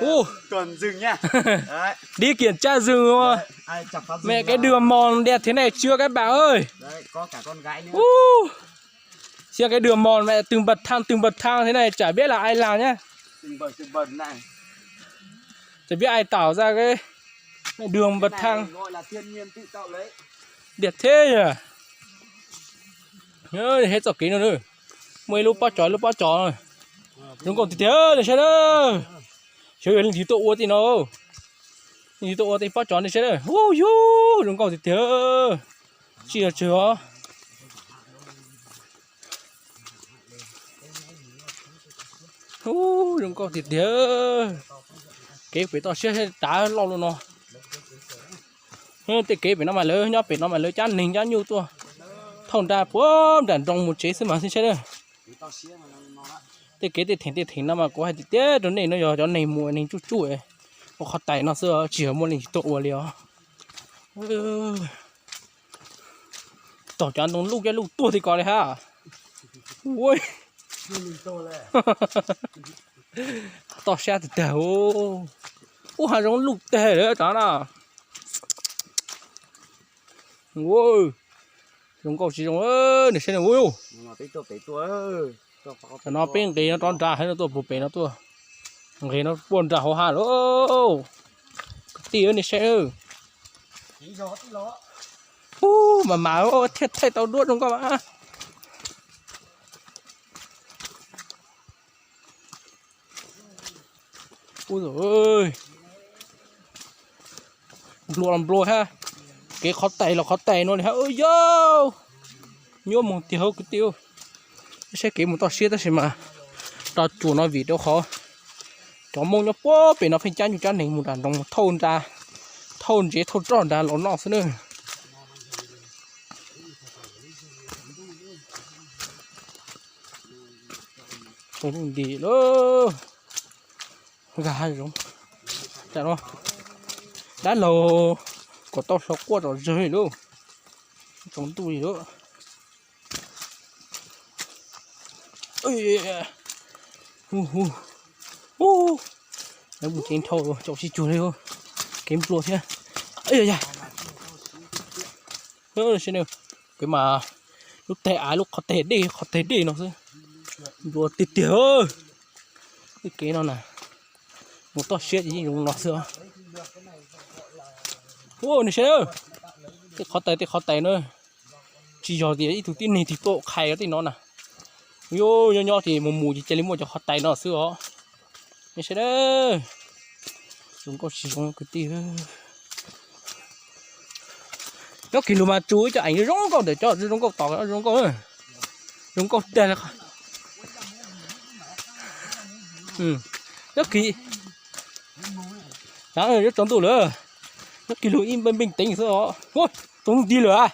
Ub, đi kiểm tra rừng. Mẹ, cái đường mòn đẹp thế này chưa các bạn ơi. Ub, xem cái đường mòn mẹ, từng bậc thang, từng bậc thang thế này chả biết là ai làm nhá. Chẳng biết ai tạo ra cái đường bậc thang. Đẹp thế nhỉ. Ơ, hết txoj kev no na. Muaj ib lub pob tsov, lub pob tsov. Zoo nkauj tiag tiag, nej saib na. Xyov yog leej twg tuaj ua tej no. Leej twg tuaj ua tej pob tsov, nej saib na. Ub yug, zoo nkauj tiag tiag. Tsis yog tsawg os. Ub, zoo nkauj tiag tiag. Kev pem toj siab tav loj loj no. Tej kev pem no mas lawv nyob pem no mas lawv cab neeg cab nyuj tuaj thauj nra puag nram nroos mus tsev xwb mas nej saib na. Tej kev tej theem tej theem no mas kuv hais tiag tiag rau nej, no yog cov neeg mus neeg tsuj tsuj ua qhov tais no xwb, tsis yog muaj leej twg tuaj ua li os. Tom cov ntoo luj cab luj tuag ti ko li hab. Ua toj siab tiag tiag. Ub, hav zoov luj teg lawm cov no. Zoo nkauj tsis zoo, nej saib na. Cov no peb nqis no rov nrad, hais no tuaj puag pem no tuaj. Nqis no puag nram hauv hav lauj. Kwv tij, nej saib. Ub, mas mas thiaj thaij tau duab zoo nkauj mas. Ub, nplua los nplua hab, kev qhov tais los qhov tais no li hab yog. Nyuaj moog tiag hauv kwv tij. Saib kev mus toj siab tab sis mas rau cuag no vim rau qhov cov Hmoob nyob puag pem no pheej cab nyuj cab neeg mus nram nroog thauj nra, thauj ntsev thauj roj nrad los noj xwb na. Tsaus ntuj nti lawm. Nkag hav zoov. Tam no dab laug kom tau hlo quaj zom zaws li lauj. Tsaus ntuj li lauj. Lawv mus ceev dhau caum tsis cuag li, kev nplua thiab. Kev mas lub teg av lub qhov teg dej qhov teg dej no xwb. Nplua tiag tiag. Tej kev no na, mus toj siab ces yeej zoo no xwb. Ua, nej saib, tej qhov tais tej qhov tais na, tsis yog tias ib tug tib neeg twg tuaj qhais tej no na. Yuav nyob nyob ces mus mus ces cia li muaj cov qhov tais no xwb os. Nej saib, zoo nkauj tsis zoo kwv tij. Nyob kis lug mas tsuas ib co eem zoo nkauj ntawm cov zoo nkauj tod zoo nkauj, zoo nkauj tag li. Nyob kis, nyob tsaus ntuj lawm, nyob kis lug ib npeej npeej teev xwb os. Tsaus ntuj nti lawm a.